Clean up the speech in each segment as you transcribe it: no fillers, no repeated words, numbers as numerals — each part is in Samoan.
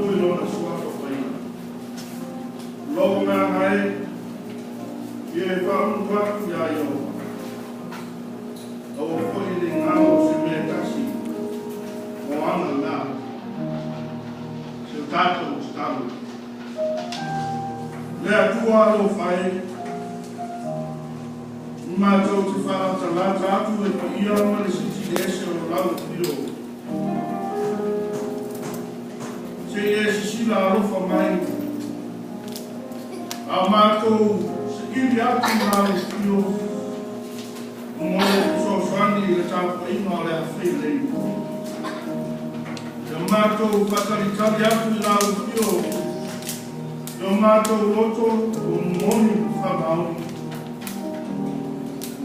atu i lona suafa paia. Lou agaga e, ia e faauluulu atu iā Iehofa, aua foi le galo se mea e tasi o aga na. Se tatou tatalo. Le Atua alofa e, matou te faalatalata atu i le paia ma le Silisili Ese o lau Afio. Se i e sisila alofa mai, a matou saili atu i lau Afio mo le fesoasoani i le tapuaiga o le afai nei. Ia matou faatalitali atu i lau Afio, i o matou loto ua momoli ma faamaoni.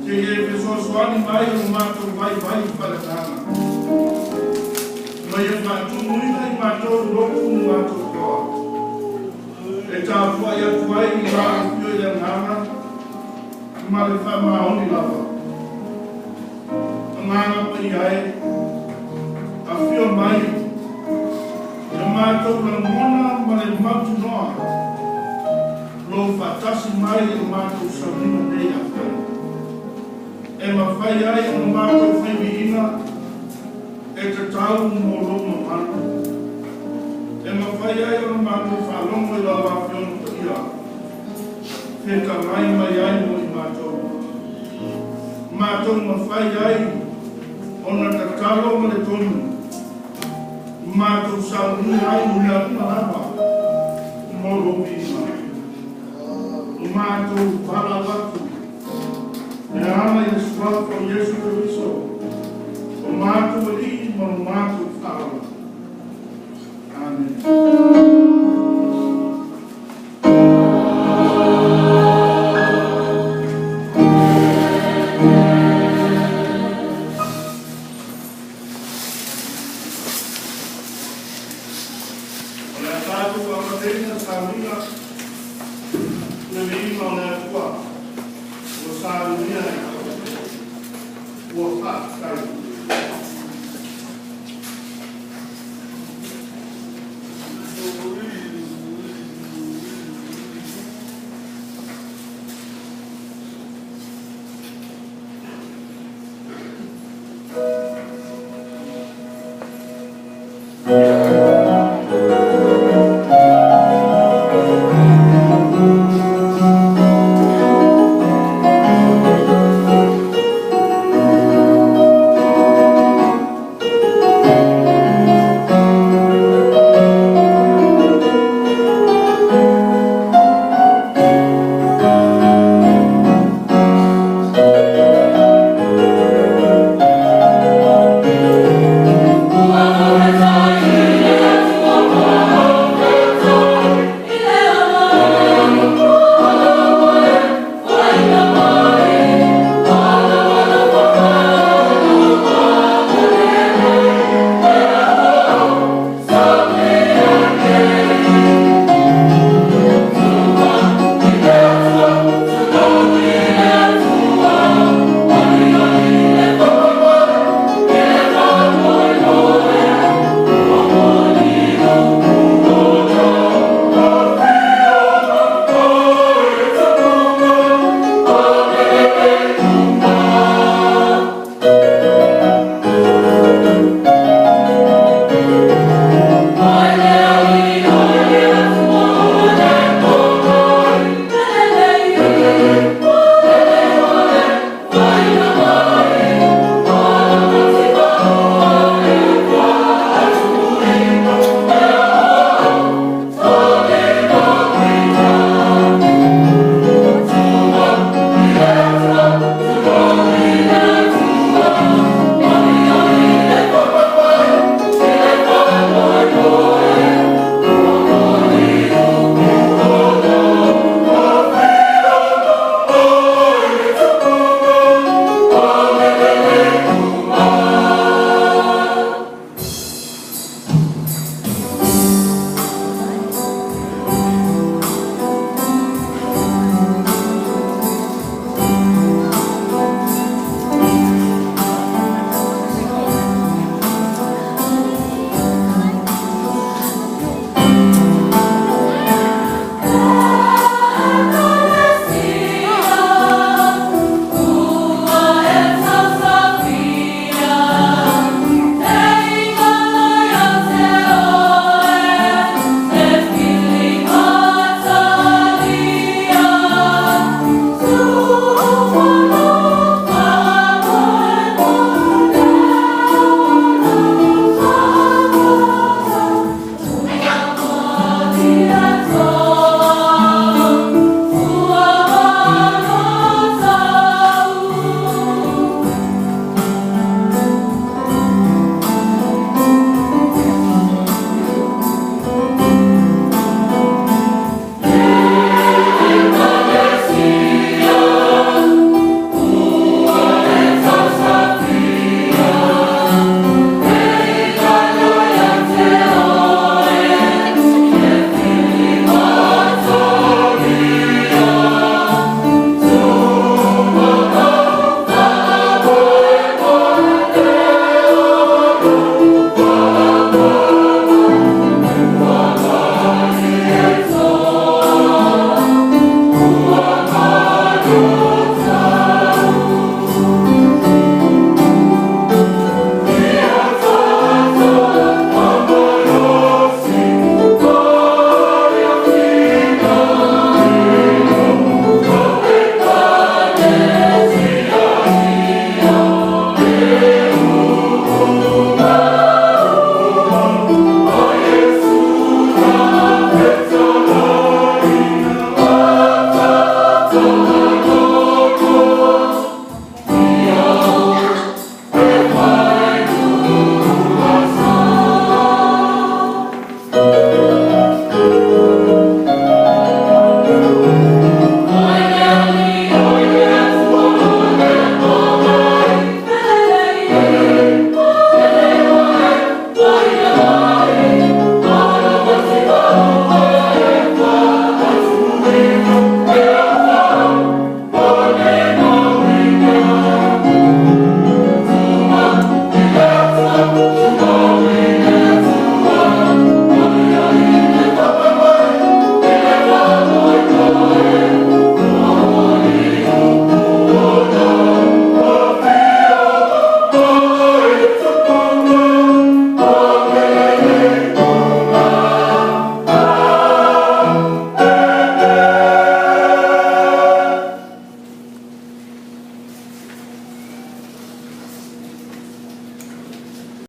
Se i e fesoasoani mai i lo matou vaivai faaleagaga. Ma ia faatumuina i matou lotu ma matou toa. E tapuai atu ai i lau Afio i le agaga ma le faamaoni lava. Agaga Paia e, afio mai, ia matou lagona ma le mautinoa lou faatasi mai i le matou sauniga nei afai. E mafai ai ona matou faiviiga e tatau mo lou mamalu. E mafai ai ona matou faalogo i lau Afioga Paia, fetalai mai ai mo i matou. Matou mafai ai ona tatalo ma le tonu, matou saunia ai mea uma lava mo lou viiga. O matou valaau atu e ala i le suafa o Iesu Keriso, o matou Alii ma lo matou Faaola. Amene. O le a tatou amataina sauniga le viiga o le Atua ua saunia ai. Ua faafetai.